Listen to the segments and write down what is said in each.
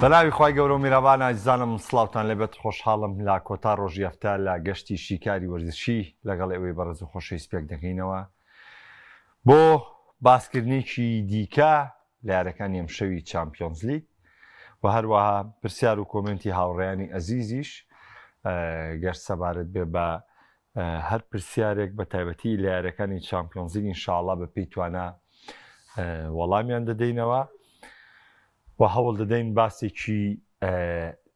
بەناوی خوای گەورە و میرەبان ئازیزانم سڵاوتان لێبێت خۆشحاڵم لە کۆتا ڕۆژی هەفتە لە گەشتی شیکاری وەرزشی لەگەڵ ئێوەی بەڕێز و خۆشەویست پێک دەکەینەوە بۆ باسکردنێکی دیکە لە یارەکانی ئەمشەوی چامپیۆنزلیگ و هەروەها پرسیار و کۆمێنتی هاوڕێیانی ئەزیزیش گەر سەبارەت بێ بە هەر پرسیارێک بە تایبەتی لە یاریەکانی چامپیۆنزلیگ ئینشاءاللە بە پێی توانا وەڵامیان دەدەینەوە و هەوڵ دەدەین باسێکی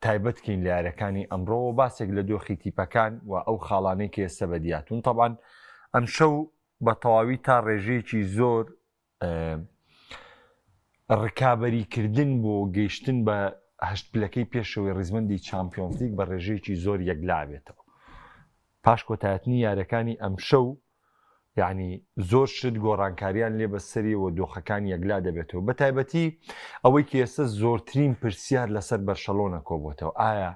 تایبەت کەین لە یاریەکانی ئەمڕۆ و باسێک لە دۆخی تیپەکان و ئەو خاڵانەی کە ئێستا بەدیاتون تەبان ئەمشەو بە تەواوی تا ڕێژەیەکی زۆر ڕکابەریکردن بۆ گەیشتن بە هەشت پلەکەی پێشەوەی ڕیزبەندی چامپیۆنزلیگ بە ڕێژەیەکی زۆر یەکلابێتەوە. پاش کۆتایەتنی یاریەکانی ئەمشەو یعنی زۆر شت گۆڕانکاریان لێ بەسەری و دۆخەکان یەکلا دەبێتەوە بە تایبەتی ئەوەی کە ئێستا زۆرترین پرسیار لەسەر بەرشەلۆنە کۆبووتەوە ئایا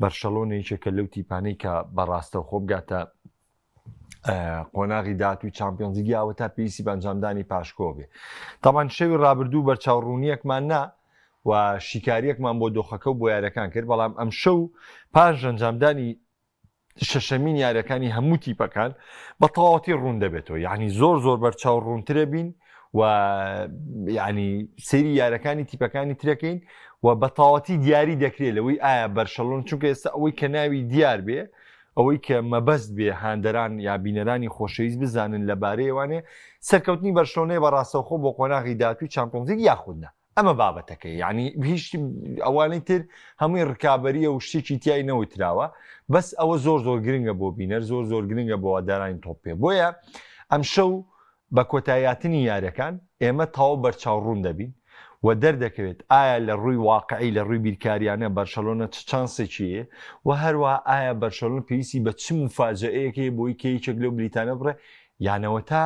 بەرشەلۆنە یەکێکە لەو تیپانەی کە بەڕاستەوخۆ بگاتە قۆناغی داهاتوی چامپیۆنزلیگ یاوە تا پێویستی بە ئەنجامدانی پاشکۆ بێ تاوان شەوی ڕابردوو بەرچاوڕوونیەکمان نا و شیکاریەکمان بۆ دۆخەکە و بۆ یارەکان کرد بەڵام ئەم شەو پاش ئەنجامدانی شەشەمین یارەکانی هەموو تیپەکان بە تەواوەتی ڕوون دەبێتەوە یعنی زۆر زۆر بەرچاو ڕوونترە بین و یعنی سەیری یارەکانی تیپەکانی ترەکەین و بە تەواوەتی دیاری دەکرێت لەوەی ئایا بەرشەلۆن چونکە ئێستا ئەوەی کە ناوی دیار بێ ئەوەی کە مەبەست بێ هاندەران یا بینەرانی خۆشەویست بزانن لەبارەیەوانێ سەرکەوتنی بەرشلۆنەیە بە ڕاستەوخۆ بۆ قۆناغی داهاتووی چامپیۆنزلیگ یاخود نا ئەمە بابەتەکەی یعنی هیچ ئەوانەی تر هەمووی ڕکابەریە و شتێکی تای نەوتراوە بەس ئەوە زۆر زۆر گرنگە بۆ بینەر زۆر زۆر گرنگە بۆ هەوادارانی تۆپ پێ بۆیە ئەمشەو بە کۆتاییهاتنی یاریەکان ئێمە تەواو بەرچاوڕوون دەبین و دەردەکەوێت ئایا لە ڕووی واقعی لە ڕووی بیرکاریانە بەرشەلۆنە چ چانسێکی هەیە و هەروەها ئایا بەرشەلۆنە پێویستی بە چ موفاجەئەیەک هەیە بۆی کە یەکێک لەو بلیتانە بڕێ یانەوەتا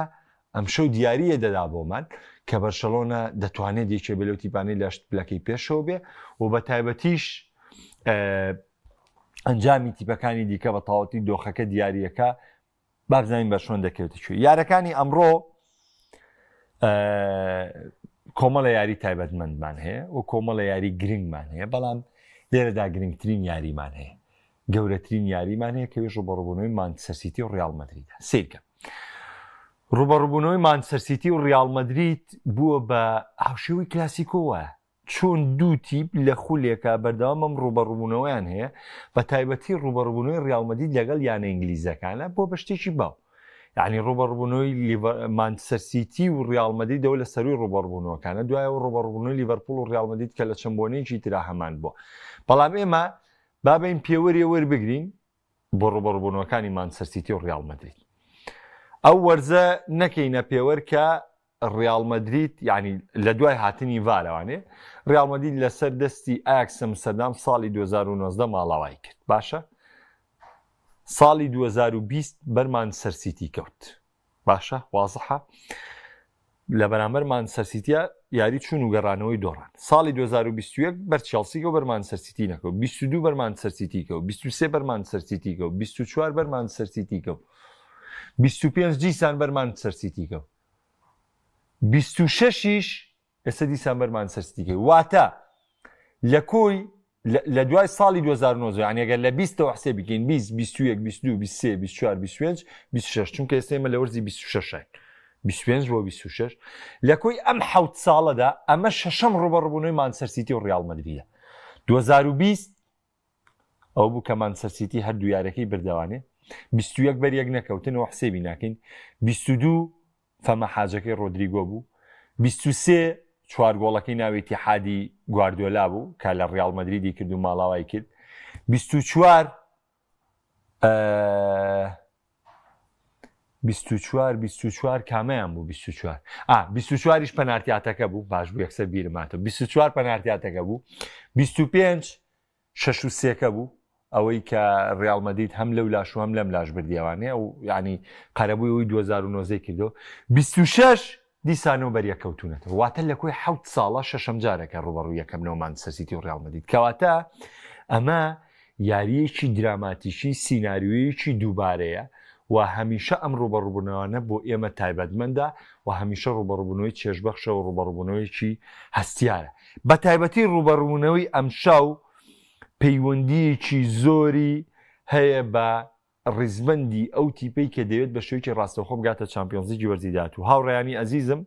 ئەمشەو دیارییە دەدا بۆمان کە بەرشەلۆنە دەتوانێت یەکێ بێ لەو تیپانەی لە پلەکەی پێشەوە بێ و بە تایبەتیش ئەنجامی تیپەکانی دیکە بە تەواوەتی دۆخەکە دیارییەکە با بزانین بەرشۆن دەکەوێتە کوێ یارەکانی ئەمڕۆ کۆمەڵە یاری تایبەتمەندمان هەیە و کۆمەڵە یاری گرنگمان هەیە بەڵام لێرەدا گرنگترین یاریمان هەیە گەورەترین یاریمان هەیە کەوێش ڕوبەڕبوونەوەی مانچستەر سیتی و ڕیاڵ مەدریدە سیرکە ڕوبەڕبوونەوەی مانچستەر سیتی و ڕیاڵ مەدرید بووە بە هاوشێوەی کلاسیکۆوە چۆن دوو تیپ لە خولێکا بەردەوام ئەم ڕووبەڕووبوونەوەیان هەیە، بە تایبەتی ڕووبەڕووبوونەوەی ڕیاڵ مەدرید لەگەڵ یانە ئینگلیزەکانە بووە بە شتێکی باو. یعنی ڕووبەڕووبوونەوەی مانچستەر سیتی و ڕیاڵ مەدریدەوە لە سەرووی ڕووبەڕووبوونەوەکانە، دوایەوە ڕووبەڕووبوونەوەی لیڤەرپوڵ و ڕیاڵ مەدرید کە لە چەند بۆنەیەکی ترا هەمان بووە. بەڵام ئێمە با بێین پێوەرێ وەربگرین بۆ ڕووبەڕووبوونەوەکانی مانچستەر سیتی و ڕیاڵ مەدرید. ئەو وەرزە نەکەینە پێوەر کە ڕیاڵ مەدرید یانی لە دوای هاتنی ڤارەوانێ ڕیاڵ مەدرید لەسەر دەستی ئاکس ئەمستەردام ساڵی 2019 ماڵاوای کرد باشە ساڵی 2020 بەر مانچستەر سیتی کەوت باشە وازحە لە بەرامبەر مانچستەر سیتیا یاری چوون و گەڕانەوەی دۆڕان ساڵی 2021 بەر چێڵسی کەوت بەر مانچستەر سیتی نەکەوت 22 بەر مانچستەر سیتی کەوت 23 بەر مانچستەر سیتی کەوت 24 بەر مانچستەر سیتی کەوت 25 دیسان بەر مانچستەر سیتی کەوت 26 یش ئێستا دیسان بەر مانچستەر سیتی کەوت واتە لە کۆی لە دوای ساڵی 2019 یعنی ئەگەر لە 20 ەوە حسێبی بکەین 20 21 22 23 24 25 26 چونکە ئێستا ئێمە لە وەرزی 26 ین 25 بۆ 26 لە کۆی ئەم حەوت ساڵەدا ئەمە شەشەم ڕوبەڕبوونەوەی مانچستەر سیتی و ڕیاڵ مەدریدە 2020 ئەو بوو کە مانچستەر سیتی هەردوو یارەکەی بردەوانێ 21 بەر یەک نەکەوتن و حسێبی ناکەین 22 فەمە حاجەکەی ڕۆدریگۆ بوو 23 چوار گۆڵەکەی ناو ئیتیحادی گواردیۆلا بوو کە لە ڕیاڵ مەدریدی کرد و ماڵاوای کرد 24 24 24 کامیان بوو 24 ئا 24 یش پەنارتیاتەکە بوو باش بوو یەکسەر بیرماتەوە 24 پەنارتیاتەکە بوو 25 شەش و سێکە بوو ئەوەی کە ڕیاڵ مەدرید هەم لەو لاش و هەم لەم لاش بردیەوانێ ئەو یعنی قەرەبووی ئەوی 2019 کردو 26 دیسانەوە بەریەکەوتونەتەوە واتە لە کۆی حەوت ساڵە شەشەم جارەکە ڕوبەڕوو یەکەمنەوە مانچستەر سیتی و ڕیاڵ مەدرید کەواتە ئەمە یارییەکی دراماتیکی سیناریۆیەکی دووبارەیە و هەمیشە ئەم ڕووبەڕووبوونەوانە بۆ ئێمە تایبەتمەندە و هەمیشە ڕووبەڕووبوونەوەی چێژبەخشە و ڕووبەڕووبوونەوەیەکی هەستیارە. بە تایبەتی ڕووبەڕووبوونەوەی ئەمشەو پەیوەندییەکی زۆری هەیە بە ڕیزبەندی ئەو تیپەی کە دەیەوێت بە شێوەیەکی ڕاستەوخۆ بگاتە چامپیۆنزلیگی وەرزی داهاتوو. هاوڕێیانی ئەزیزم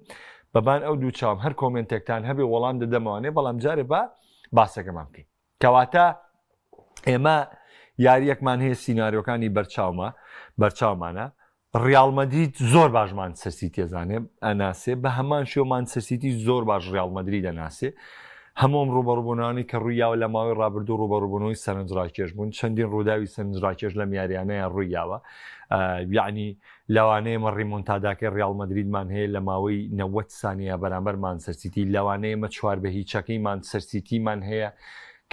بەبان ئەو دوو چاوم هەر کۆمێنتێکتان هەبێ وەڵام دەدەمەوانێ بەڵام جارێ با باسەکەمان بکەین. کەواتە ئێمە یاریەکمان هەیە سیناریۆکانی بەرچاومە بەرچاومانە ڕیاڵ مەدرید زۆر باش مانچستەر سیتی ئەزانێ ئەناسێ بە هەمان شێوە مانچستەر سیتی زۆر باش ڕیاڵ مەدرید ئەناسێ هەموو ئەم ڕووبەڕووبوونانەی کە ڕوویاوە لە ماوەی ڕابردوو ڕووبەڕووبوونەوەی سەرنجڕاکێش بوون چەندین ڕووداوی سەرنجڕاکێش لەم یاریانەیان ڕوویاوە یعنی لەوانەیە مە ڕیمۆنتاداکەی ڕیاڵ مەدریدمان هەیە لە ماوەی 90 سانیە بەرامبەر مانچستەر سیتی لەوانەیە مە چوار بە هیچەکەی مانچستەر سیتیمان هەیە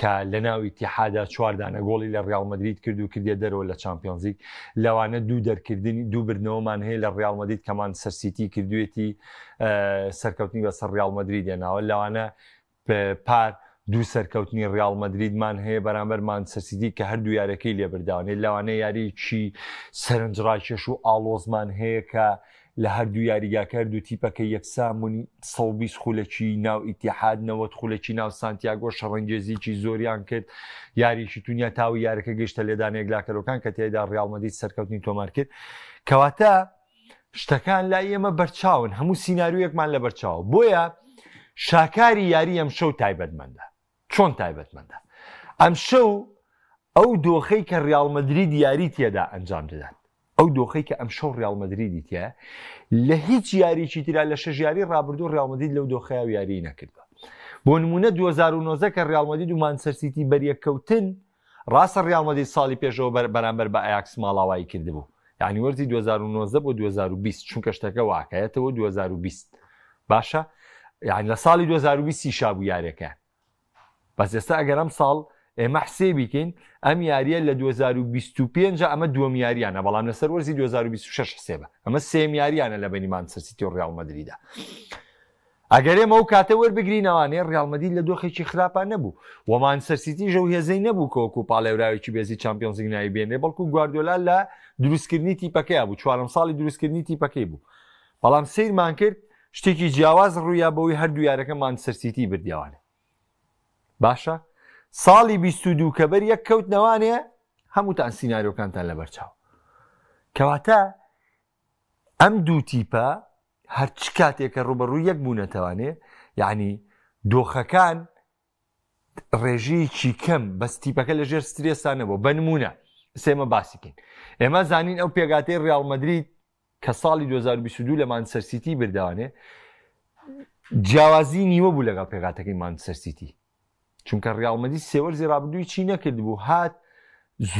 کە لە ناو ئیتیحادا چوار دانە گۆڵی لە ڕیاڵ مەدرید کرد و کردیە دەرەوە لە چامپیۆنزلیگ، لەوانە دوو دەرکردنی دوو بردنەوەمان هەیە لە ڕیاڵ مەدرید کە مانچستەر سیتی کردوێتی سەرکەوتنی بەسەر ڕیاڵ مەدرید هێناوە، لەوانە پار دوو سەرکەوتنی ڕیاڵ مەدریدمان هەیە بەرامبەر مانچستەر سیتی کە هەردوو یارەکەی لێبرداوانێت، لەوانە یاریی سەرنجڕاکێش و ئاڵۆزمان هەیە کە لە هەردوو یاریگاکە هەردوو تیپەکە یەکسان بوون، 120 خولەکی ناو ئیتیحاد، 90 خولەکی ناو سانتیاگۆ شەڕەنگێزیی زۆریان کرد، یاریی تونیا تاوی یارەکە گەیشتە لێدانە یەکلاکەرەوەکان کە تیایدا ڕیاڵ مەدرید سەرکەوتنی تۆمار کرد. کەواتە شتەکان لای ئێمە بەرچاون، هەموو سیناریۆیەکمان لەبەرچاوە، بۆیە شاکاری یاری ئەمشەو تایبەتمەندە. چۆن تایبەتمەندە؟ ئەمشەو ئەو دۆخەی کە ڕیاڵ مەدرید یاری تێدا ئەنجام دەدات، ئەو دۆخەی کە ئەمشەو ڕیاڵ مەدریدی تیایە، لە هیچ یاریی ترا لە شەش یاری ڕابردوو ڕیاڵ مەدرید لەو دۆخەیا یاریی نەکردووە. بۆ نموونە 2019 کە ڕیاڵ مەدرید و مانچستەر سیتی بەریەککەوتن، ڕاستە ڕیاڵ مەدرید ساڵی پێشەوە بەرامبەر بە ئەیاکس ماڵاوایی کردبوو، یانی وەرزی 2019 بۆ 2020، چونکە شتەکە واکایەتەوە 2020 باشە، یانی لە ساڵی 2020 یشا بوو یاریەکەیان. بەس ئێستا ئەگەر ئەم ساڵ ئێمە حسێبی کەین ئەم یاریە لە 2025 ئەمە دووەم یاریانە بەڵام لەسەر وەرزی 2026 حسێبە ئەمە سێم یاریانە لە بەینی مانچستەر سیتی و ڕیاڵ مەدریدا ئەگەر ئێمە ئەو کاتە وەربگرینەوانێ ڕیاڵ مەدرید لە دۆخێکی خراپا نەبوو و مانچستەر سیتیش ئەو هێزەی نەبوو کە وەکو پاڵێوراوێکی بێزی چامپیۆنزلیگ ناوی بێنرێ بەڵکو گواردیۆلا لە دروستکردنی تیپەکەیا بوو چوارەم ساڵی دروستکردنی تیپەکەی بوو بەڵام سەیرمان کرد شتێکی جیاواز ڕوویا بەوەی هەردوو یارەکە مانچستەر سیتی بردیەوانێ باشە ساڵی 22 کە بەر یەک کەوتنەوانێ هەمووتان سیناریۆکانتان لەبەرچاو کەواتە ئەم دوو تیپە هەرچ کاتێک کە ڕوبەڕووی یەک بوونەتەوانێ یعنی دۆخەکان ڕێژەیەکی کەم بەس تیپەکە لە ژێر سترێسا نەبوو بە نمونە سێمە باسیکەین ئێمە زانین ئەو پێگاتەی ڕیاڵ مەدرید کە ساڵی 2022 لە مانچستەر سیتی بردوانێ جیاوازی نیوە بوو لەگەڵ پێگاتەکەی مانچستەر سیتی چونکە ڕیاڵ مەدرید سێ وەرزی ڕابردووی چی نەکردبوو هات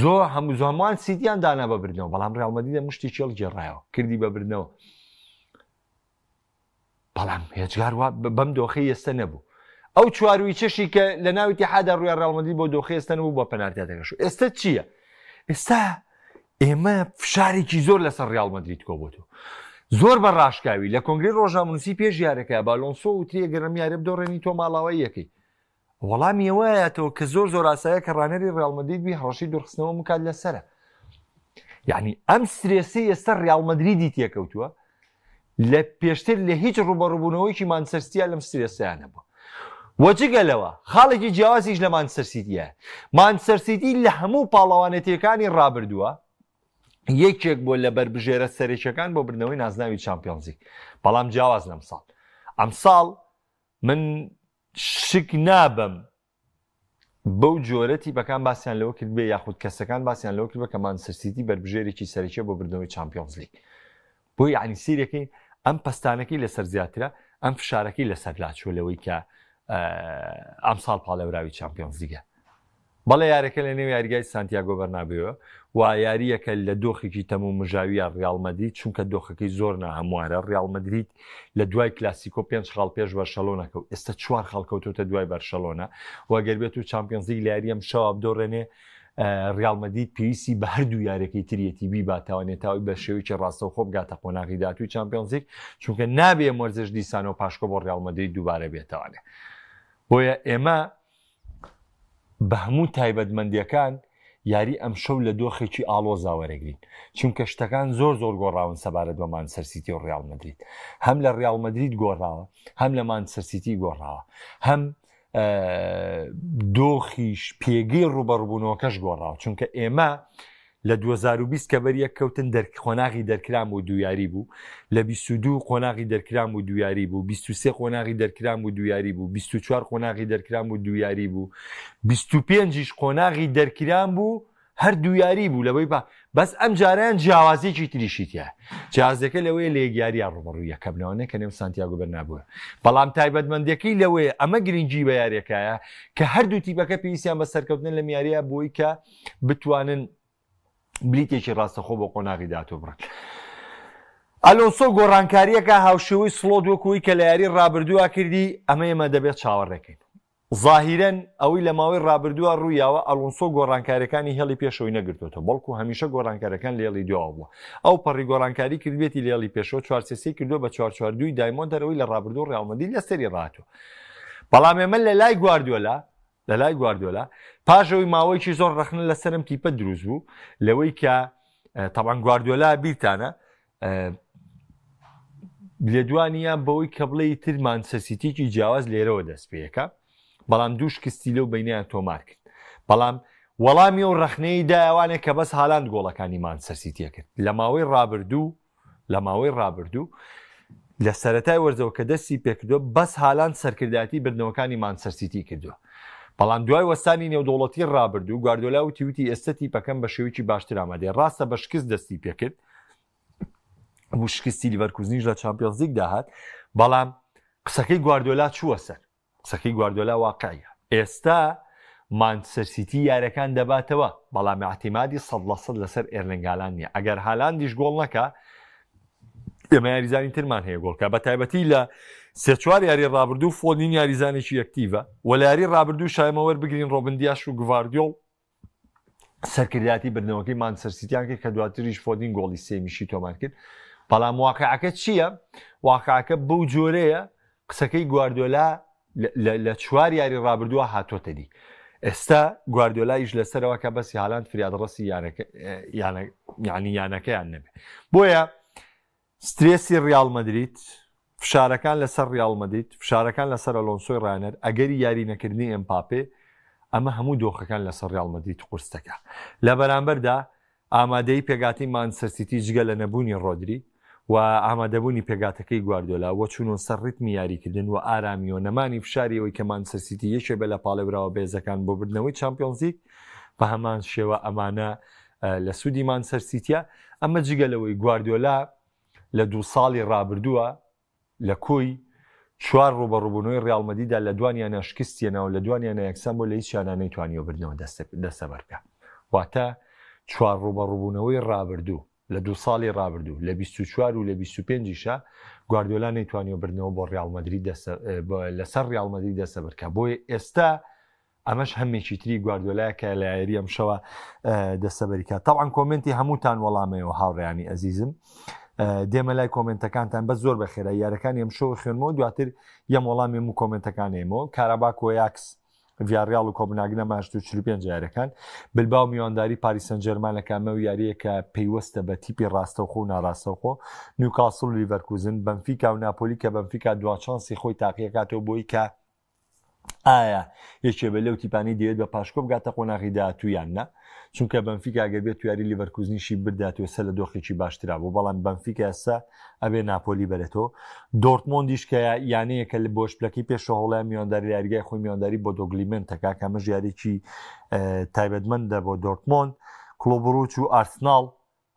زۆر هەموو زۆمان سیتیان دانا بە بردنەوە بەڵام ڕیاڵ مەدرید لە مشتی چێڵ گێڕایەوە کردی بە بردنەوە بەڵام هێجگار وا بەم دۆخی ئێستا نەبوو ئەو چواروی چەشی کە لە ناوی تیحادا ڕووی ڕیاڵ مەدرید بۆ دۆخی ئێستا نەبوو بە پەنارتیاتەکەش ئێستا چییە ئێستا ئێمە فشارێکی زۆر لەسەر ڕیاڵ مەدرید کۆبووەوە زۆر بە ڕاشکاوی لە کۆنگری ڕۆژنامەنووسی پێش یارەکە بالۆنسۆ وتری گەرم یارە بدۆڕێنی تۆ ماڵاوای یەکەی وەڵامی ئەوەیەتەوە کە زۆر زۆر ئاسایە کە ڕانەری ڕیاڵ مەدرید بی هەڕەشەی دوورخستنەوە بکات لەسەرە یعنی ئەم سترێسی ئێستا ڕیاڵ مەدریدی تێکەوتووە لە پێشتر لە هیچ ڕوبەڕوبوونەوەیکی مانچستەر سیتیا لەم سترێسیان نەبوو وەجگە لەوە خاڵێکی جیاوازیش لە مانچستەر سیتیە مانچستەر سیتی لە هەموو پاڵەوانێتیەکانی ڕابردووە یەکێک بۆ لە بەربژێرە سەرەکیەکان بۆ بردنەوەی نازناوی چامپیۆنزی بەڵام جیاواز لەم ساڵ ئەمساڵ من شک نابەم بەو جۆرە تیپەکان باسیان لەوە کردبێ یاخود کەسەکان باسیان لەوە کردبێ کە مانچستەر سیتی بەربژێرێکی سەرەکیە بۆ بردنەوەی چامپیۆنزلیگ بۆ یعنی سیرەکەی ئەم پەستانەکەی لەسەر زیاترە ئەم فشارەکەی لەسەر لاچوە لەوەی کە ئەمساڵ پاڵێوراوی چامپیۆنزلیگە بەڵێ یارەکە لە نێو یاریگای سانتیاگۆ بەرنابیۆ و یارییەکە لە دۆخێکی تەم و مژاویە ڕیاڵ مەدرید چونکە دۆخەکەی زۆر ناهەموارە ڕیاڵ مەدرید لە دوای کلاسیکۆ پێنج خاڵ پێش بەرشەلۆنە کەوت ئێستا چوار خاڵ کەوتۆتە دوای بەرشەلۆنە و گەر بێت و چامپیۆنزلیگ لە یارییەم شەوا بدۆڕێنێ ڕیاڵ مەدرید پێویستی بە هەردوو یاریەکەی تریەتی بیباتەوە نێتاوی بە شێوەیەکی ڕاستەوخۆ بگاتە قۆناغی داهاتووی چامپیۆنزلیگ چونکە نابێ ئەم وەرزەش دیسانەوە پاشکۆ بۆ ڕیاڵ مەدرید دووبارە بێتەوانێ بۆیە ئێمە بە هەموو تایبەتمەندیەکان یاری ئەمشەو لە دۆخێکی ئاڵۆزا وەرەگرین، چونکە شتەکان زۆر زۆر گۆڕاون سەبارەت بە مانچستەر سیتی و ڕیاڵ مەدرید. هەم لە ڕیاڵ مەدرید گۆڕاوە، هەم لە مانچستەر سیتی گۆڕاوە، هەم دۆخیش پێگەی ڕوبەڕبوونەوەکەش گۆڕاوە، چونکە ئێمە لە 2020 کە بەریەک کەوتن دەر قۆناغی دەرکران بوو دویاری بوو لە 22 قۆناغی دەرکران بوو دویاری بوو 23 قۆناغی دەرکران بوو دویاری بوو 24 قۆناغی دەرکران بوو دویاری بوو 25 یش قۆناغی دەرکران بوو هەر دویاری بوو لەوەی با بەس ئەم جاریان جیاوازێکی تریشی تیا جیازەکە لەوەیە لە یەک یاریان ڕوبەڕوو یەکەبنەوە نەکە نێو سانتیاگۆ بەرنابووە بەڵام تایبەتمەندەکەی لەوەیە ئەمە گرنگی بە یاریەکایە کە هەردوو تیپەکە پێویستیان بە سەرکەوتن لەم یاریە بۆی کە بتوانن بلیتێکی ڕاستەخۆ بۆ قۆناغی داهاتوو بڕن. ئەلۆنسۆ گۆڕانکارییەکە هاوشێوەی سڵۆت وەکوی کە لە یاری ڕابردووە کردی، ئەمە ئێمە دەبێت چاوەڕێکەین. زاهیرەن ئەوەی لە ماوەی ڕابردووە ڕوویاوە ئەلۆنسۆ گۆڕانکاریەکانی هێڵی پێشەوەی نەگرتوێتەوە، بەڵکو هەمیشە گۆڕانکاریەکان لە هێڵی دواوە بووە. ئەو پەڕی گۆڕانکاری کردبێتی لە هێڵی پێشەوە 4-3-3 کردووە بە 4-4-2 diamond هەرەوەی لە ڕابردوو ڕیاڵ مەدرید لەسەری ڕاتوە. بەڵام ئێمە لە لای گواردیۆلا لە لای گواردیۆلا پاش ئەوەی ماوەیەکی زۆر ڕەخنە لەسەرم تیپە دروست بوو لەوەی کە تەبان گواردیۆلا بیرتانە لێدوانیان بەوەی کە بڵێ تر مانچستەر سیتیکی جیاواز لێرەوە دەست پێەکە بەڵام دوو شکستی لەو بینیان تۆمار کرد بەڵام وەڵامی و ڕخنەی دایوانێک کە بەس هالاند گۆڵەکانی مانچستەر سیتیە کرد لە ماوەی ڕابردوو لە ماوەی ڕابردوو لە سەرەتای وەرزەوە کە دەستی پێکردووە بەس هالاند سەرکردایەتی بردنەوەکانی مانچستەر سیتی کردووە بەڵام دوای وەستانی نێودەوڵەتی ڕابردوو گواردۆلا وتی وتی ئێستا تیپەکەم بە شێوەیەکی باشتر ئامادەیە ڕاستە بە شکست دەستی پێکرد بوو شکستی لیڤەرکوزنیش لە چامپیۆنزلیگ داهات بەڵام قسەکەی گواردۆلا چووە سەر قسەکەی گواردیۆلا واقعیە ئێستا مانچستەر سیتی یارەکان دەباتەوە بەڵام اعتیمادی 100% لەسەر ئێرلینگ هالاند نییە ئەگەر هالاندیش گۆڵ نەکا ئێمە یاریزانی ترمان هەیە گۆڵکە بە تایبەتی لە سێ چوار یاری ڕابردوو فۆدین یاریزانێکی active ە و لە یاری ڕابردوو شایمە وەربگرین ڕۆبن دیاش و گڤاردیۆڵ سەرکردایەتی بردنەوەکەی مانچستەر سیتیان کرد کە دواتریش فۆدین گۆڵی سێمیشی تۆمار کرد بەڵام واقعەکە چییە؟ واقعەکە بەو جۆرەیە قسەکەی گواردۆلا لە چوار یاری ڕابردووە هاتۆتە دی ئێستا گواردۆلایش لەسەرەوە کە بەسی هالاند فریادڕەسی یانە یانەکەیان نەبێ بۆیە سترێسی ڕیاڵ مەدرید، فشارەکان لەسەر ڕیاڵ مەدرید، فشارەکان لەسەر ئەلۆنسۆی ڕاهێنەر، ئەگەری یاری نەکردنی ئێمپاپێ، ئەمە هەموو دۆخەکان لەسەر ڕیاڵ مەدرید قورس دەکات. لە بەرامبەردا ئامادەیی پێکهاتەی مانچستەر سیتی جگە لە نەبوونی ڕۆدری و ئامادەبوونی پێکهاتەکەی گواردیۆلا و چوونە سەر ڕیتمی یاریکردن و ئارامی و نەمانی فشاری ئەوەی کە مانچستەر سیتی یەکێ بێ لە پاڵێوراوە بەهێزەکان بۆ بردنەوەی چامپیۆنزلیگ بە هەمان شێوە ئەمانە لە سوودی مانچستەر سیتیە، ئەمە جگە لەوەی گواردیۆلا لە دوو ساڵی رابردووە لە کۆی چوار رووبەڕووبوونەوەی ریال مەدریدا لە دوانیانە شکستیەناوە لە دوانیانە یەکسان بووە لە هیچیانە نەیتوانیوە بردنەوە دەستەبەر بکا واتە چوار رووبەڕووبوونەوەی رابردوو لە دوو ساڵی رابردوو لە 24 و لە 25 یشە گواردیۆلا نەیتوانیوە بردنەوە بۆ ریال مەدرید لەسەر ریال مەدرید دەستەبەر بکا بۆیە ئێستا ئەمەش هەمێکی تری گواردیۆلایە کە لە یاری ئەمشەوە دەستەبەری کات تاوان comment ی هەمووتان وەڵامەوە هاوڕیانی ئەزیزم دێمە لای comment ەکانتان بە زۆر بە خێرا یارەکانی ئەمشەوە خوێنمەوە دواتر یەم وەڵامی و comment ەکانێمەوە کاراباک و ئەیاکس ڤیاڕیاڵ و کۆپنهاگنە ماش و 45 یارەکان بلباو میوانداری پاریس سەنجێرمان لە کامە و یاریەکە پەیوەستە بە تیپی ڕاستەوخۆ و ناڕاستەوخۆ نیوکاسڵ و لیڤەرکوزن بەنفیکا و ناپۆلی کە بەنفیکا دوا چانسی خۆی تاقیەکاتەوە بۆی کە ئایا یەکێ بە لەو تیپانی دەوێت بە پاشکۆ بگاتە قۆناغی داهاتوو یان نا چونکە بەنفیکا گەر بێت یاری لیڤەرکوزنیشی بردات ئێستا لە دۆخێکی باشترا بوو بەڵام بەنفیکا ئێستا ئەبێ ناپۆلی بەرێتەوە دۆرتمۆندیش کە یانەیەکە لە بۆش پلەکەی پێشەوە هەوڵیان میوانداری لە یاریگای خۆی میوانداری بۆ دۆگلیمنتەکە کە ئەمەش یاریی تایبەتمەندە بۆ دۆرتمۆند کڵۆبڕوچ و ئارسناڵ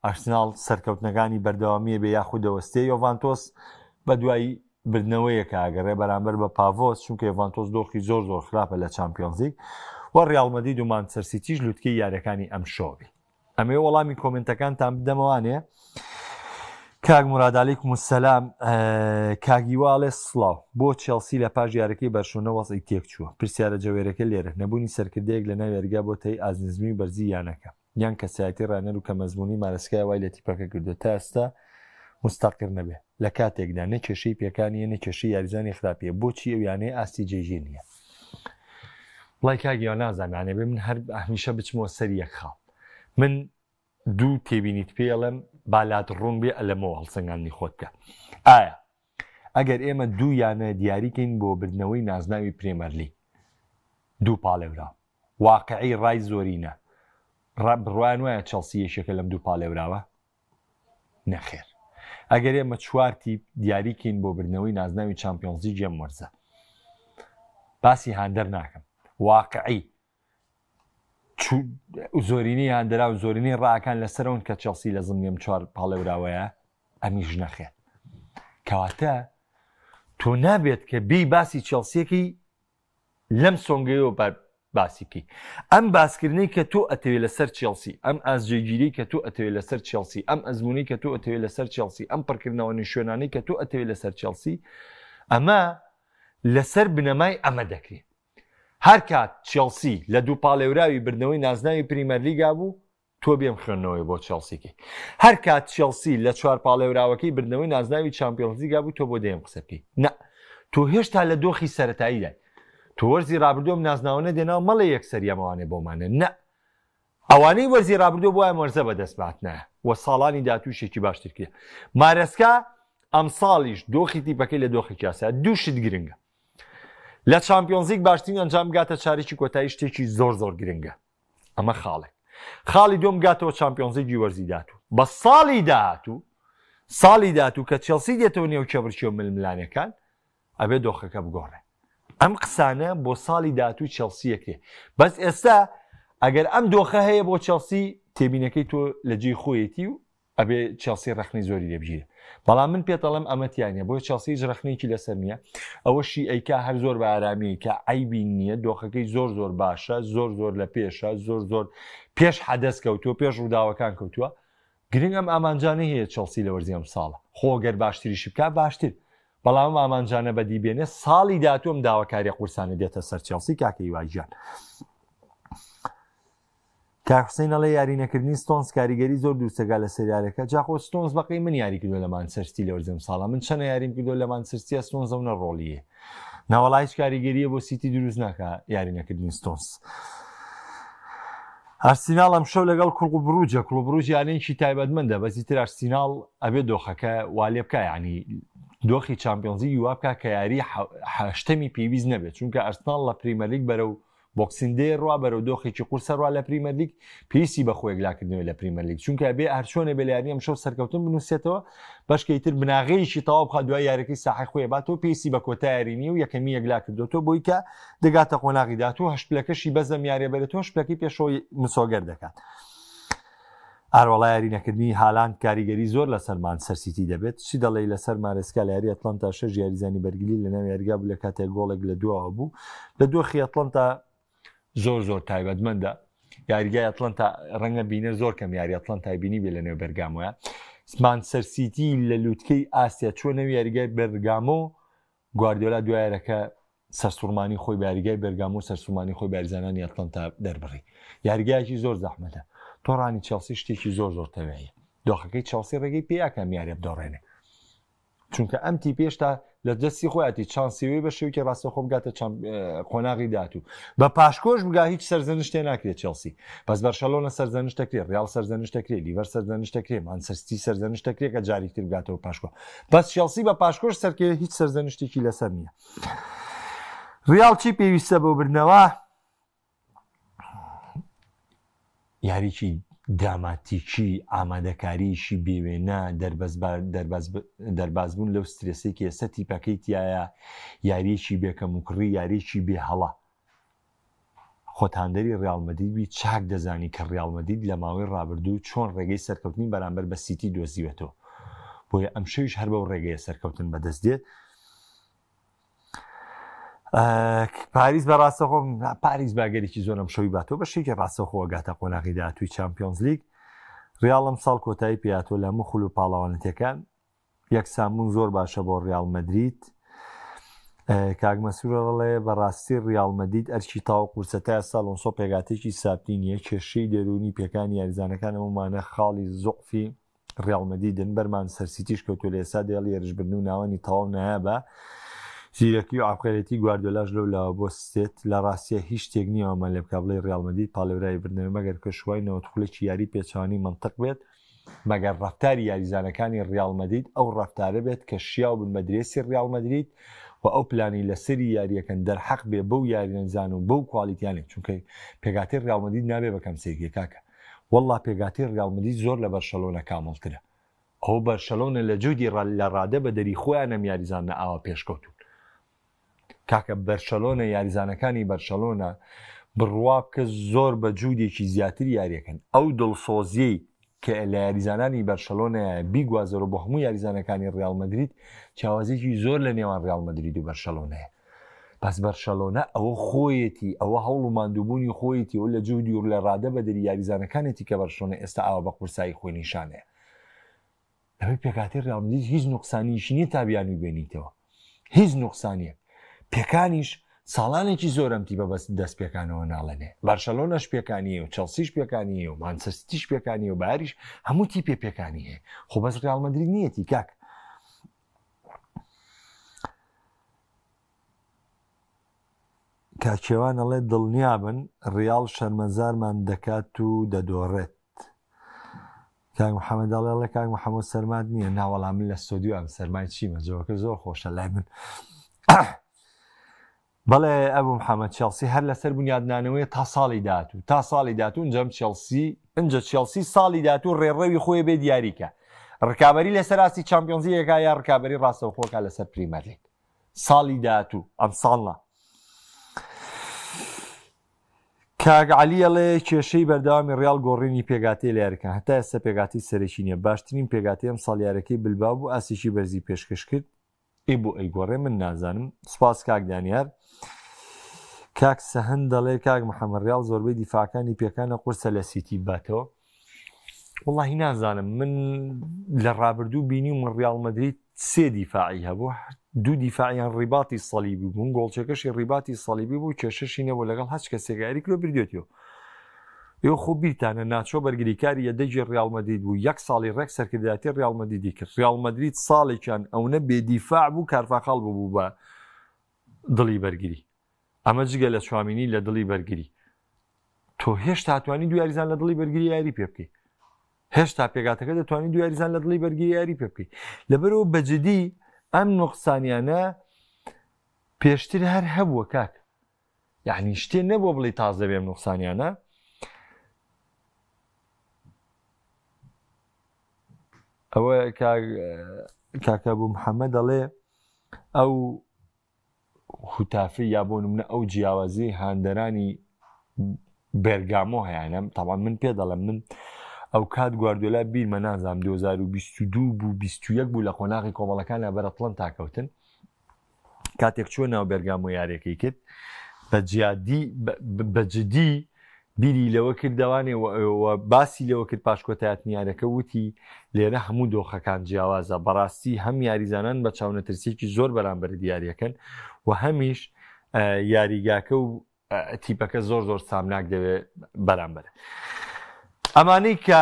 ئارسناڵ سەرکەوتنەکانی بەردەوامییە بێ یاخود دەوەستێ، یۆڤانتۆس بەدوای بردنەوەیەکە ئەگەڕێ بەرامبەر بە پاڤۆس، چونکە یۆڤانتۆس دۆخی زۆر زۆر خراپە لە چامپیۆنزلیگ و ڕیاڵ مەدرید و مانچستەر سیتیش لوتکەی یاریەکانی ئەمشەو بێ. ئەمەوێ وەڵامی comment ەکانتان بدەمەوانێ. کاک مراد علیکم السلام کاک هیوا ئەڵێ سڵاو بۆ چێڵسی لە پاش یارەکەی بەرشۆنە وەزعی تێک چووە پرسیارە جەوێرەکە لێرە نەبوونی سەرکردەیەک لە ناو یاریگا بۆ تەی ئازنزمی و بەرزی یانەکە یان کەسایەتی ڕانەر و کەمئەزموونی مارسکای وای لە تیپەکە کردووە تا ئێستا موستەقیر نەبێ لە کاتێکدا نە کێشەی پێکانیە نە کێشەی یاریزانی خراپیە بۆچی ئەو یانەیە ئاستی جێگیر نییە وڵای کاک یان نازانم یانێ بێ من هەر هەمیشە بچمەوە سەر یەک خاڵ. من دوو تێبینیت پێ ئەڵێم با لات ڕوون بێ ئەلەمەوە هەڵسەنگاندنی خۆت بکە. ئایا ئەگەر ئێمە دوو یانە دیاریکەین بۆ بردنەوەی نازناوی پرێمەرلیگ، دوو پاڵێوراو، واقعی ڕای زۆرینە بڕوایان وایە چێڵسی یەکێکە لەم دوو پاڵێوراوە؟ نەخێر. ئەگەر ئێمە چوار تیپ دیاریکەین بۆ بردنەوەی نازناوی چامپیۆنزلیگی ئەم وەرزە، باسی هاندەر ناکەم، واقعی زۆرینەی هاندەرا و زۆرینەی ڕاکان لەسەرەوەن کە چێڵسی لە زمنی ئەم چوار پاڵێوراوەیە، ئەمیش نەخێر. کەواتە تۆ نابێت کە بێی باسی چێڵسیەکەی لەم سۆنگەیەوە باسی بکەی. ئەم باسکردنەی کە تۆ ئەتەوێ لەسەر چێڵسی، ئەم ئاست جێگیرەی کە تۆ ئەتەوێ لەسەر چێڵسی، ئەم ئەزموونەی کە تۆ ئەتەوێ لەسەر چێڵسی، ئەم پڕکردنەوە نشوێنانەی کە تۆ ئەتەوێ لەسەر چێڵسی، ئەمە لەسەر بنەمای ئەمە دەکرێ. هەر کات چێڵسی لە دوو پاڵێوراوی بردنەوەی نازناوی پریمەرلیگا بوو، تۆ بێم خوێندنەوەی بۆ چێڵسی کەی. هەر کات چێڵسی لە چوار پاڵێوراوەکەی بردنەوەی نازناوی چامپیۆنزلیگا بوو، تۆ بۆ دەیەم قسە بکەی. نا، تۆ هێشتا لە دۆخی سەرەتاییدای. تۆ وەرزی رابردوو ئەم نازناوە نەدێنا و مەڵێ یەکسەری ئەمەوانێ بۆمانە. نا، ئەوانەی وەرزی رابردوو بۆ ئەم وەرزە بەدەست بهاتنایە و ساڵانی داهاتووشێکی باشتر کرێ. مارێسکا ئەمساڵیش دۆخی تیپەکەی لە دۆخێکی ئاسایە. دوو شت گرنگە. لە چامپیۆنزلیگ باشترین ئەنجام بگاتە چارەکی کۆتایی شتێکی زۆر زۆر گرنگە. ئەمە خاڵێک. خاڵی دووەم گاتەوە چامپیۆنزلیگی وەرزی داهاتوو. بە ساڵی داهاتوو ساڵی داهاتوو کە چێڵسی دێتەوە نێو کێبڕکێ و ململانێکان ئەبێ دۆخەکە بگۆڕێ. ئەم قسانە بۆ ساڵی داهاتووی چێڵسی یەکرێ. بەس ئێستا ئەگەر ئەم دۆخە هەیە بۆ چێڵسی تێبینەکەی تۆ لە جێی خۆیەتی و ئەبێ چێڵسی ڕەخنەی زۆری لێ بگیرێ. بەڵام من پێت ئەڵێم ئەمە تیا نییە. بۆیە چێڵسی هیچ ڕەخنەیەکی لەسەر نییە. ئەوەشی ئەیکا هەر زۆر بە ئارامی ئەیکا، عەیبی نییە، دۆخەکەی زۆر زۆر باشە، زۆر زۆر لە پێشە، زۆر زۆر پێش حەدەس کەوتووە، پێش ڕووداوەکان کەوتووە. گرنگ ئەم ئامانجانەی هەیە چێڵسی لە وەرزی ئەمساڵە. خۆ گەر باشتریشی بکا باشتر. بەڵام ئەم ئامانجانە بەدی بێنێ ساڵی داهاتوو ئەم داواکاریە قورسانە دێتە سەر چێڵسی کاکە هیوا گیان. کاک حوسین ئەڵێ یاری نەکردنی ستۆنز کاریگەری زۆر دروستەکا لەسەر یارەکە جا خۆ ستۆنز بەقەی من یاری کردوە لە مانچستەر سیتی لە وەرزی ئەمساڵا من چەنە یاریم کردوە لە مانچستەر سیتیا ستۆنز ئەو نە ڕۆڵیە ناوەڵا هیچ کاریگەریە بۆ سیتی دروست ناکا یاری نەکردنی ستۆنز. ئارسیناڵ ئەمشەو لەگەڵ کڵوب بروجە کڵوب بروج یانەیەکی تایبەتمەندە بەس ئیتر ئارسیناڵ ئەبێ دۆخەکە وا لێ بکا یعنی دۆخی چامپیۆنزلیگی وا بکا کە یاری هەشتەمی پێویست نەبێت چونکە ئارسناڵ لە پریمەرلیگ بەرەو Boxing Day ڕوا بەرەو دۆخێکی قورسە ڕوا لە پریمەرلیگ پێویستی بە خۆیەکلاکردنەوەی لە پریمەرلیگ چونکە ئەبێ هەرچۆنێ بێ لە یاری ئەمشەو سەرکەوتن بنووسێتەوە بەشکەی تر بناغەیەکی تەواو بخات دوای یاریەکەی ساحەی خۆی باتەوە پێویستی بە کۆتا یاری نییە و یەکەمی یەکلا کردوەوە بۆی کە دەگاتە قۆناغی داهاتوو هەشت پلەکەشی بەزەم یاریە بەرێتەوە هەشت پلەکەی پێشەوەی مسۆگەر دەکات. ئاروەڵا یاری نەکردنی هالاند کاریگەری زۆر لەسەر مانچستەر سیتی دەبێت، چی دەڵێی لەسەر مارێسکا لە یاری ئەتلەنتا شەش یاریزانی بەرگری لەناو یاریگا بوو لە کاتێک گۆڵێک لە دواوە بوو لە دۆخی ئەتلەنتا زۆر زۆر تایبەتمەندە یاریگای ئەتلەنتا ڕەنگە بینەر زۆر کەم یاری ئەتلەنتای بینی بێ لە نێو بەرگامۆیە مانچستەر سیتی لە لوتکەی ئاسیا چووە نێو یاریگای بەرگامۆ گواردیۆلا دوای یاریەکە سەرسوڕمانی خۆی بە یاریگای بێرگامۆ و سەرسوڕمانی خۆی بە یاریزانانی ئەتلەنتا دەربڕی. یاریگایەکی زۆر زەحمەتە. دۆڕانی چێڵسی شتێکی زۆر زۆر تەبیعیە. دۆخەکەی چێڵسی ڕێگەی پێیاکە ئەم یاریە بدۆڕێنێ. چونکە ئەم تیپە هێشتا لە دەستی خۆیەتی چانسی وی بە شێوەیەکی ڕاستەوخۆ بگاتە قۆناغی داهاتوو. بە پاشکۆش بگا هیچ سەرزەنشتێ ناکرێت چێڵسی. بەس بەرشەلۆنە سەرزەنشت دەکرێت، ڕیاڵ سەرزەنشت دەکرێت، لیڤەر سەرزەنشت دەکرێت، مانچستەر سیتی سەرزەنشت دەکرێت کە جارێکی تر بگاتەوە پاشکۆ. بەس چێڵسی بە پاشکۆش سەرکەوێت هیچ سەرزەنشتێکی لەسەر نییە. ڕیاڵ چی پێویستە بۆ بردنەوە؟ یاریی دراماتیکی، ئامادەکاریی بێوێنە، دەربازبوون لەو سترێسەی کە ئێستا تیپەکەی تیایە، یارییەکی بێ کەموکوڕی، یارییەکی بێ هەڵە. خۆت هاندەری ڕیاڵ مەدرید بی چاک دەزانی کە ڕیاڵ مەدرید لە ماوەی ڕابردوو چۆن ڕێگەی سەرکەوتنی بەرامبەر بە سیتی دۆزیوەتەوە، بۆیە ئەمشەویش هەر بەو ڕێگەیە سەرکەوتن بەدەست دێت. پاریس بە ڕاستەخۆ پاریس باگەرێکی زۆر ئەم شەوی باتەوە بە شێکی ڕاستەخۆ گاتە قۆناغی داهاتووی چامپیۆنزلیگ ریاڵ ئەم ساڵ کۆتایی پێاتۆ لە هەموو خول و پاڵەوانەتەکان یەکسانبوون زۆر باشە بۆ ریاڵ مەدرید کاک مەسرور دەڵێ بەڕاستی ریاڵ مەدرید ئەرکی تاو قورسە تا ئێستا ئەلۆنسۆ پێکاتێکی سابتی نییە کێشەی دەروونی پێکانی یاریزانەکان ئەمانە خاڵی زۆعفی ڕیاڵ مەدریدن، بەر مانچستەر سیتیش کەوتووە لە ئێستا دێڵی هێرشبردن و ناوەندی تەواو نایابە. زیرەکی و عەبقەرێتی گواردیۆلاش لەو لاوە بۆ ستێت لە ڕاستیا هیچ شتێک نییە وامان لێ بکا بڵێی ڕیاڵ مەدرید پاڵێوراوی بردنەوەی مەگەر کەشوهەوای 90 خولەکی یاری پێچەوانەی مەنتق بێت مەگەر ڕەفتاری یاریزانەکانی ڕیاڵ مەدرید ئەو ڕەفتارە بێت کە شیاو بن بە درێسی ڕیاڵ مەدرید و ئەو پلانی لەسەری یاریەکەن دەرحەق بێ بەو یاریزان و بەو کوالیتیانەی چونکە پێکهاتەی ڕیاڵ مەدرید نابێ بەکەم سەیرکەی کاکە واللە پێکهاتەی ڕیاڵ مەدرید زۆر لە بەرشەلۆنە کامڵترە ئەوە بەرشەلۆنە لە جوودی لە ڕادە بە دەری خۆیان ئەم یاریزانە ئاوا پێشکەوتون کاکە بەرشەلۆنە یاریزانەکانی بەرشەلۆنە بڕوا بکە زۆر بە جوودێکی زیاتر یاریەکەن ئەو دڵسۆزیەی کە لە یاریزانانی بەرشەلۆنەیە بیگوازەرەوە بۆ هەموو یاریزانەکانی ڕیاڵ مەدرید جیاوازیەکی زۆر لە نێوان ڕیاڵ مەدرید و بەرشەلۆنەیە بەس بەرشەلۆنە ئەوە خۆیەتی ئەوە هەوڵ و ماندووبوونی خۆیەتی و لە جوودی و لە ڕادە بەدەری یاریزانەکانێتی کە بەرشلۆنە ئێستا ئاوا بە قورسایی خۆی نیشانەیە لەوەی پێکاتی ڕیاڵ مەدرید هیچ نوقسانیشی نییە تا بیانوی بێنیتەوە هیچ نوقسانیەک پێکانیش ساڵانێکی زۆر ئەم تیپە بەس دەست پێکانەوە ناڵێنێ بارشەلۆنەش پێکانیە و چڵسیش پێکانیە و مانچستیش پێکانیە و باریش هەموو تیپێ پێکانی هەیە خۆ بەس ڕیاڵ مەدرید نیەتی کاک کاکێوان ئەڵێ دڵنیابن ڕیاڵ شەرمەزارمان دەکات و دەدۆڕێت کاک محەممەد ئەڵێ ئەڵێ کاک محەممەد سەرمات نییە ناوەڵام من لە ستۆدیۆ ئەم سەرمای چیمە جۆکە زۆر خۆشە لای من بەڵێ ئەبوو محەممەد چێڵسی هەر لەسەر بنیادنانەوەی تا ساڵی داهاتوو تا ساڵی داهاتوو ئەنجام چێڵسی ئەنجە چێڵسی ساڵی داهاتوو ڕێڕەوی خۆی بێ دیاریکە ڕکابی لەسەر ئاستی چامپیۆنزی یەکا یا ڕکابی ڕاستەوخۆکە لەسەر پریمەرلیگ ساڵی داهاتوو ئەمساڵ نا. کاک عەلی ئەڵێ کێشەی بەردەوامی ڕیاڵ گۆڕینی پێکهاتەیە لە یاریەکان هەتا ئێستا پێکهاتەی سەرەکی نییە باشترین پێکهاتەی ئەمساڵ یارەکەی بلباو بوو ئاستێکی بەرزی پێشکەش کرد ئەی بۆ ئەیگۆڕێ من نازانم سوپاس کاک دانیار کاک سەهند دەڵێ کاک محەممەد ڕیاڵ زۆربەی دیفاعەکانی پێکانە قورسە لە سیتی باتەوە وەڵاهی نازانم من لە ڕابردوو بینیومە ڕیاڵ مەدرید سێ دیفاعی هەبوو دوو دیفاعیان ڕیباتی سەلیبی بوون گۆڵچەکەشی ڕیباتی سەلیبی بوو کێشەشی نەبوو لەگەڵ هەچ کەسێک یاری کرۆ بردێتیەوە ئێوە خۆ بیرتانە ناچۆ بەرگریکاری یەدەگی ڕیاڵ مەدرید بوو یەک ساڵی ڕێک سەرکردایەتی ڕیاڵ مەدریدی کرد ڕیاڵ مەدرید ساڵێکیان ئەونە بێدیفاع بوو کارفاخاڵ ببوو بە دڵی بەرگری ئەمە جگە لە چوامینی لە دڵی بەرگری تۆ هێشتا توانی دو یاریزان لە دڵی بەرگری یاری پێ بکەیت هێشتا پێگاتەکە دەتوانانی دو یاریزان لە دڵی بەرگری یاری پێ بکەیت لەبەرەوە بەجددی ئەم نقصانیانە پێشتر هەر هەبووە کاک یعنی شتێ نەبووە بڵی تازە بێم نقصانیانە ئەوە کاکە بوو محەممەد دەڵێ ئەو هوتافی یا بۆ نمونە ئەو جیاوازی هاندەرانی بێرگامۆ هەیانە تاوان من پێ دەڵێم من ئەو کات گواردیۆلا بیرمە نازانم 2022 بوو 21 بوو لە قۆناغی کۆمەڵەکان لە بەر ئەتڵەنتا کەوتن کاتێک چوە ناو بێرگامۆ یاریەکەی کرد بە جیادی بە جدی بیری لەوە کردەوانێ و باسی لەوە کرد پاش کۆتایهاتنی یاریەکە وتی، لێرە هەموو دۆخەکان جیاوازە، بەڕاستی هەم یاریزانان بە چاونەترسیەکی زۆر بەرامبەرت یاریەکەن و هەمیش یاریگاکە و تیپەکە زۆر زۆر سامناک دەوێت بەرامبەر. ئەمانەی کە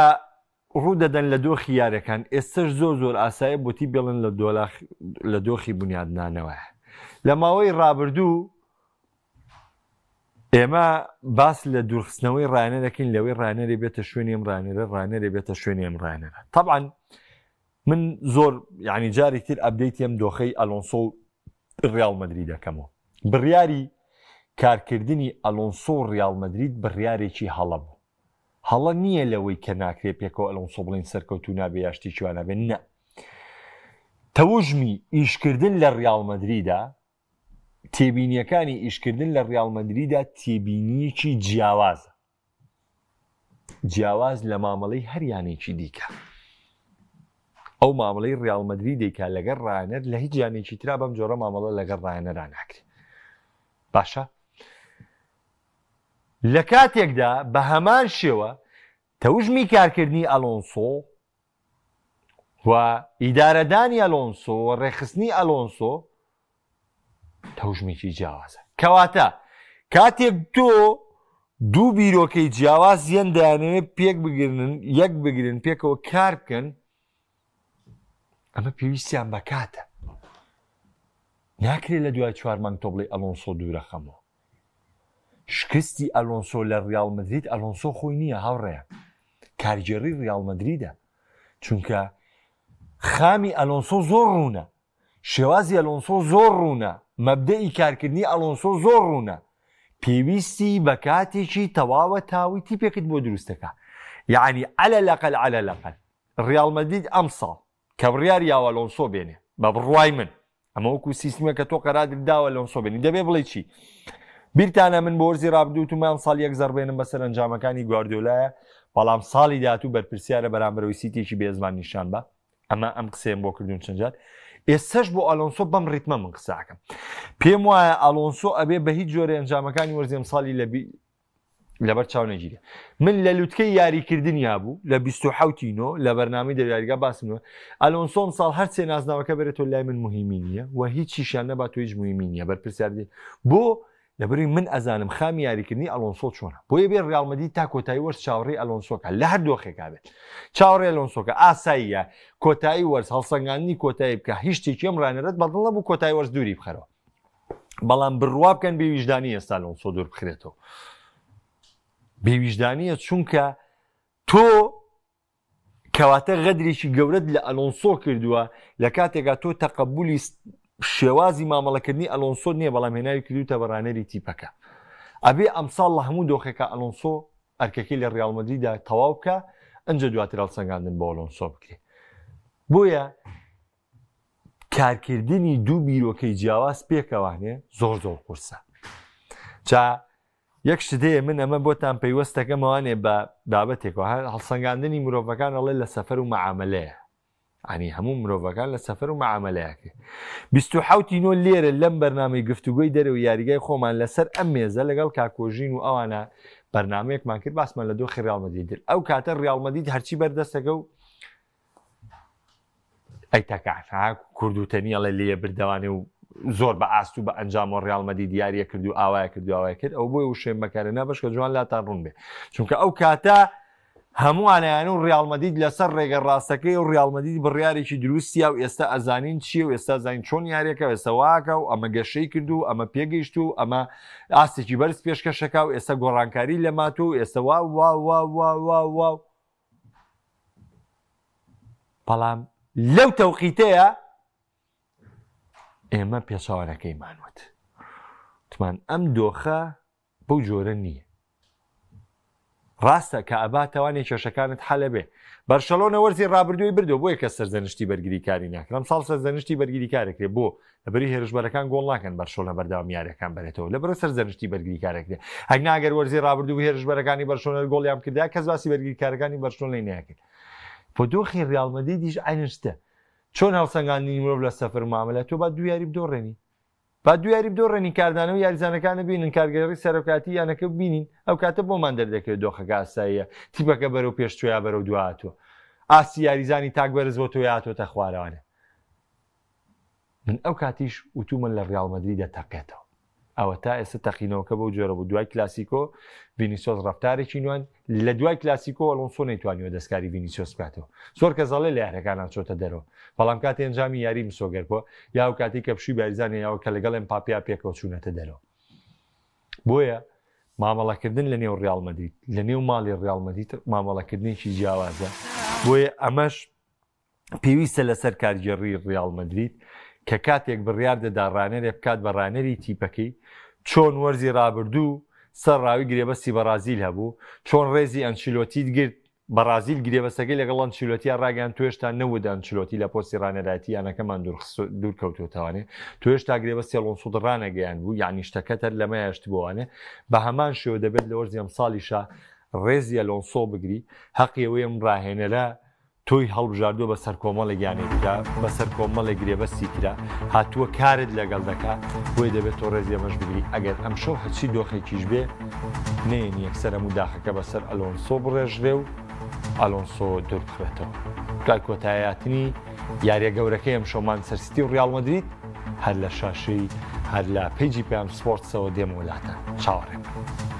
ڕوودەدەن لە دۆخی یاریەکان ئێستەش زۆر زۆر ئاسایە بۆ تیپ بێڵن لە دۆلاخ لە دۆخی بونیادنانەوەیە. لە ماوەی ڕابردوو ئێمە باس لە دوورخستنەوەی ڕایەنەر دەکەین لەوەی ڕایەنەرێ بێتە شوێنی ئەم ڕایەنەرە ڕایەنەرێ بێتە شوێنی ئەم ڕایەنەرە طبعا من زۆر یعنی جارێک تر ئەبدەیتی ئەم دۆخەی ئەلۆنسۆ و ڕیاڵ مەدرید دەکەمەوە بڕیاری کارکردنی ئەلۆنسۆ و ڕیاڵ مەدرید بڕیارێکی هەڵە بوو هەڵە نییە لەوەی کە ناکرێ پێکەوە ئەلۆنسۆ بڵین سەرکەوتو نابێ یا شتێکی وا نابێ نە تەوژمی ئیشکردن لە ڕیاڵ مەدریدا تێبینییەکانی ئیشکردن لە ڕیاڵ مەدریدا تێبینییەکی جیاوازە، جیاواز لە مامەڵەی هەر یانەیەکی دیکە. ئەو مامەڵەی ڕیاڵ مەدرید دەیکا لەگەڵ ڕایەنەر لە هیچ یانەیەکی ترا بەم جۆرە مامەڵە لەگەڵ ڕایەنەرا ناکرێت. باشە لە کاتێکدا بە هەمان شێوە تەوژمی کارکردنی ئەلۆنسۆ و ئیدارەدانی ئەلۆنسۆ و ڕێکخستنی ئەلۆنسۆ تەوژمێکی جیاوازە کەواتە کاتێک تۆ دوو بیرۆکەی جیاواز یەن دەیانەوێت پێک بگرن یەک بگرن پێکەوە کار بکەن ئەمە پێویستیان بە کاتە. ناکرێت لە دوای چوار مانگ تۆ بڵێی ئەلۆنسۆ دوورەخەمەوە. شکستی ئەلۆنسۆ لە ڕیاڵ مەدرید ئەلۆنسۆ خۆی نییە هاوڕێیان، کارگێڕی ڕیاڵ مەدریدە، چونکە خامی ئەلۆنسۆ زۆر ڕوونە، شێوازی ئەلۆنسۆ زۆر ڕوونە، مەبدەئی کارکردنی ئەلۆنسۆ زۆر ڕوونە، پێویستی بە کاتێکی تەواوە تاوی تیپێکت بۆ دروستەکە، یەعنی عەلە لەقەل عەلە لەقەل ڕیاڵ مەدرید ئەمساڵ کە بڕیاری یاوە ئەلۆنسۆ بێنێ بە بڕوای من ئەمە وەکو سیستمە کە تۆ قەرارت داوە ئەلۆنسۆ بێنی دەبێ بڵێ چی بیرتانە من بۆ وەرزی ڕابردوو وتومە ئەم ساڵ یەک زەڕبێنم بەسەر ئەنجامەکانی گواردیۆلایە بەڵام ساڵی داهاتوو بەرپرسیارە بەرامبەرەوەی سیتێکی بێزمان نیشان بە ئەمە ئەم قسەیەم بۆ کردوون چەند جار ئێستاش بۆ ئەلۆنسۆ بەم ڕیتمە من قساکەم پێم وایە ئەلۆنسۆ ئەبێ بە هیچ جۆرە ئەنجامەکانی وەرزی ئەمساڵی لە لەبەر چاو نەگیرێ من لە لوتکەی یاریکردنیا بوو لە 27 نۆ لە بەرنامەی دەریارگا باسم ئەلۆنسۆ ئەمساڵ هەر سێ نازناوەکە بەرێتەوە لای من مهمی نییە و هیچیشیان نەبات و هیچ مهمی نییە بەرپرسیار دێ بۆ لەبەری من ئەزانم خامی یاریکردنی ئەلۆنسۆ چۆنە بۆیە بێ ڕیاڵ مەدرید تا کۆتایی وەرز چاوەڕێی ئەلۆنسۆکە لە هەر دۆخێکا بێت چاوەڕێ ئەلۆنسۆکە ئاساییە کۆتایی وەرز هەڵسەنگاندنی کۆتایی بکە هیچ شتێکی ئەم ڕانەرەت بەدڵ نەبوو کۆتایی وەرز دووری بخەرەوە بەڵام بڕوا بکەن بێویژدانی ئێستا لۆنسۆ دوور بخرێتەوە بێویژدانیە چونکە تۆ کەواتە غەدرێکی گەورەت لە ئەلۆنسۆ کردووە لە کاتێکا تۆ تەقبولی شێوازی مامەڵەکردنی ئەلۆنسۆ نییە بەڵام هێناوی کردوتە بە ڕانەری تیپەکە ئەبێ ئەمساڵ لە هەموو دۆخێکە ئەلۆنسۆ ئەرکەکەی لە ڕیاڵ مەدریدا تەواو بکە ئەنجە دواتر هەڵسەنگاندن بۆ ئەلۆنسۆ بکرێ بۆیە کارکردنی دوو بیرۆکەی جیاواز پێکەوانێ زۆر زۆر قورسە جا یەک شت هەیە من ئەمە بۆتان پەیوەستەکەمەوانێ بە بابەتێکەوە هەڵسەنگاندنی مرۆڤەکان ئەڵێ لە سەفەر و مەعامەلەیە ئەنی هەموو مرۆڤەکان لە سەفەر و مەعامەلەیەکێ 27 نۆ لێرە لەم بەرنامەی گفتوگۆی دەرەوە یاریگای خۆمان لەسەر ئەم مێزە لەگەڵ کاکۆژین و ئەوانە بەرنمەیەکمان کرد باسمان لە دۆخی ڕیاڵ مەدرید ئەو کاتە ڕیاڵ مەدرید هەرچی بەردەستەکە و ئەی تەکان ها کوردوتەنی ئەڵێ لێ بردەوانێ و زۆر بە ئاست و بە ئەنجام و ڕیاڵ مەدید یاریە کرد و ئاوایە کرد و ئاوایە کرد ئەو بۆی وشێن بەکارە نا بەشکە جوان لاتان ڕوون بێ چونکە ئەو کاتە هەمووانیان و ڕیاڵ مەدید لەسەر ڕێگە ڕاستەکەی و ڕیاڵ مەدید بڕیارێکی دروستیا و ئێستا ئەزانین چییە و ئێستا زانین چۆن یاریەکە ئێستا واکە و ئەمە گەشەی کرد و ئەمە پێگەیشت و ئەمە ئاستێکی بەرز پێشکەشەکە و ئێستا گۆڕانکاری لەمات و ئێستا وا وا وا وا وا وا بەڵام لەو تەوقیتەیە ئێمە پێچەوانەکەیمان وت وتمان ئەم دۆخە بەو جۆرە نییە ڕاستە کە ئەبا تەوانێ کێشەکانت حەلە بێ بەرشەلۆنە وەرزی ڕابردووی بردو بۆیە کە سەرزەنشتی بەرگریکاری ناکرم ساڵ سەرزەنشتی بەرگریکارەکرێ بۆ لەبەری هێرشبەرەکان گۆڵ ناکەن بەرشۆنە بەردەوام یاریەکان بەرێتەوە لەبەرە سەرزەنشتی بەرگریکارەکرێ ئەگنا ئەگەر وەرزی ڕابردوو هێرشبەرەکانی بەرشۆنە گۆڵیان کردیا کەس باسی بەرگریکارەکانی بەرشۆنەی ناکرد بۆ دۆخی ڕیاڵ مەدریدیش عەینەن شتە چۆن هەڵسەنگاندنی مرۆڤ لە سەفەر و مامەلە تۆ با دوو یاری بدۆڕێنی با دوو یاری بدۆڕێنی کاردانەوە یاریزانەکانە بینن کارگێڕی سەرۆکاتی یانەکە بینین ئەو کاتە بۆمان دەردەکەوێت دۆخەکە ئاساییە تیپەکە بەرەو پێش چۆیا بەرەو دواهاتووە ئاستی یاریزانی تاک بەرز بۆ تۆ هاتۆتە خوارەوانێ من ئەو کاتیش وتومە لە ڕیاڵ مەدریدە تەقێتەوە ئەوە تا ئێستا تەقینەوەکە بەو جۆرە بوو دوای کلاسیکۆ ڤینیسۆس ڕفتارێکی نوان لە دوای کلاسیکۆ ئەلۆنسۆ نەیتوانیوە دەستکاری ڤینیسیۆس بکاتەوە زۆر کەس ئەڵێ لە یاریەکانان چۆتە دەرەوە بەڵام کاتی ئەنجامی یاری مسۆگەر بووە یا ئەو کاتی کە پشووی باریزان یاوە کە لەگەڵ ئێمپاپیا پێکەوە چوونەتە دەرەوە بۆیە مامەڵەکردن لە نێو ڕیاڵ مەدرید لە نێو ماڵی ڕیاڵ مەدرید مامەڵەکردنێکی جیاوازە بۆیە ئەمەش پێویستە لەسەر کارگێڕی ڕیاڵ مەدرید کە کاتێک بڕیار دەدا ڕانەرێ بکات بە ڕانەری تیپەکەی، چۆن وەرزی ڕابردوو سەر ڕاوی گرێبەستی بەڕازیل هەبوو، چۆن ڕێزی ئەنچیلۆتیت گرت، بەڕازیل گرێبەستەکەی لەگەڵ ئەنچیلۆتیا ڕاگەیاند تۆ هێشتا نەوت ئەنچلۆتی لە پۆستی ڕانەرایەتی یانەکەمان دوورکەوتووەتەوانێ، تۆ هێشتا گرێبەستی ئەڵۆنسۆت ڕانەگەیاندبوو، یەعنی شتەکەت هەر لەمەیا شتبووانێ، بە هەمان شێوە دەبێت لە وەرزی ئەمساڵیشا ڕێزی ئەلۆنسۆ بگری، هەقی ئەوەی ئەم ڕاهێنەرە تۆی هەڵبژاردووە بەسەر کۆمەڵێک یانەی ترا، بەسەر کۆمەڵێک گرێبەستی ترا، هاتووە کارت لەگەڵ دەکا، بۆیە دەبێت تۆ ڕێزی ئەمەش بگری، ئەگەر ئەمشەو هەرچی دۆخێکیش بێ نەیەنی یەکسەر هەموو داخەکە بەسەر ئەلۆنسۆ بڕێژرێ و ئەلۆنسۆ دوور بخرێتەوە. دوای کۆتاییهاتنی یارییە گەورەکەی ئەمشەو مانچستەر سیتی و ڕیاڵ مەدرید، هەر لە شاشەی هەر لە پەیجی پەیام سپۆرتسەوە دێمەوە لاتان، چاوەڕێم بن.